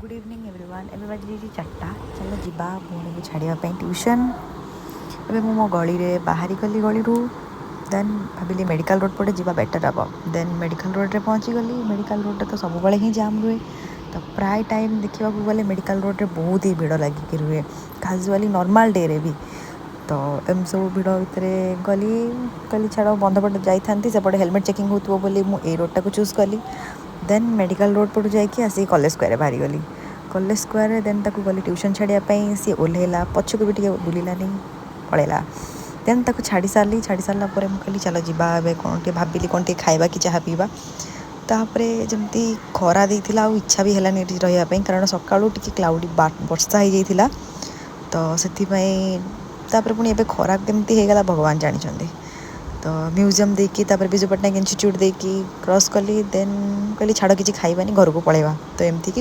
Good evening everyone. ଏବେ ବାଜିଯାଇଛି 4ଟା। ଚାଲ ଯିବା ଭଉଣୀକୁ ଛାଡ଼ିବା ପାଇଁ ଟ୍ୟୁସନ୍। ଏବେ ମୁଁ ମୋ ଗଳିରେ ବାହାରି ଗଲି ଗଳିରୁ। ଦେନ୍ ଭାବିଲି ମେଡ଼ିକାଲ ରୋଡ଼ ପଟେ ଯିବା ବେଟର୍ ହେବ। ଦେନ୍ ମେଡ଼ିକାଲ ରୋଡ଼ରେ ପହଞ୍ଚିଗଲି। ମେଡ଼ିକାଲ ରୋଡ଼ରେ ତ ସବୁବେଳେ ହିଁ ଜାମ୍ ରୁହେ। ତ ପ୍ରାୟ ଟାଇମ୍ ଦେଖିବାକୁ ଗଲେ ମେଡ଼ିକାଲ ରୋଡ଼ରେ ବହୁତ ହି ଭିଡ଼ ଲାଗିକି ରୁହେ, କାଜୁଆଲି ନର୍ମାଲ୍ ଡେରେ ବି। ତ ଏମିତି ସବୁ ଭିଡ଼ ଭିତରେ ଗଲି। କହିଲି ଛାଡ଼, ବନ୍ଧ ପଟେ ଯାଇଥାନ୍ତି, ସେପଟେ ହେଲମେଟ୍ ଚେକିଂ ହେଉଥିବ ବୋଲି ମୁଁ ଏଇ ରୋଡ଼ଟାକୁ ଚୁଜ୍ କଲି। ଦେନ୍ ମେଡ଼ିକାଲ ରୋଡ଼ ପଟୁ ଯାଇକି ଆସିକି କଲେଜ ସ୍କୋୟାରରେ ବାହାରିଗଲି। କଲେଜ ସ୍କୋୟାରରେ ଦେନ୍ ତାକୁ ଗଲି ଟ୍ୟୁସନ୍ ଛାଡ଼ିବା ପାଇଁ। ସିଏ ଓହ୍ଲେଇଲା, ପଛକୁ ବି ଟିକେ ବୁଲିଲାନି, ପଳେଇଲା। ଦେନ୍ ତାକୁ ଛାଡ଼ି ସାରିଲି। ଛାଡ଼ି ସାରିଲା ପରେ ମୁଁ କହିଲି ଚାଲ ଯିବା। ଏବେ କ'ଣ ଟିକେ ଭାବିଲି, କ'ଣ ଟିକେ ଖାଇବା କି ଚାହା ପିଇବା। ତାପରେ ଯେମିତି ଖରା ଦେଇଥିଲା, ଆଉ ଇଚ୍ଛା ବି ହେଲାନି ଏଠି ରହିବା ପାଇଁ, କାରଣ ସକାଳୁ ଟିକେ କ୍ଲାଉଡ଼ି, ବର୍ଷା ହେଇଯାଇଥିଲା। ତ ସେଥିପାଇଁ ତାପରେ ପୁଣି ଏବେ ଖରା କେମିତି ହେଇଗଲା, ଭଗବାନ ଜାଣିଛନ୍ତି। ତ ମ୍ୟୁଜିୟମ୍ ଦେଇକି, ତାପରେ ବିଜୁ ପଟ୍ଟନାୟକ ଇନଷ୍ଟିଚ୍ୟୁଟ୍ ଦେଇକି କ୍ରସ୍ କଲି। ଦେନ୍ କହିଲି ଛାଡ଼, କିଛି ଖାଇବାନି, ଘରକୁ ପଳେଇବା। ତ ଏମିତିକି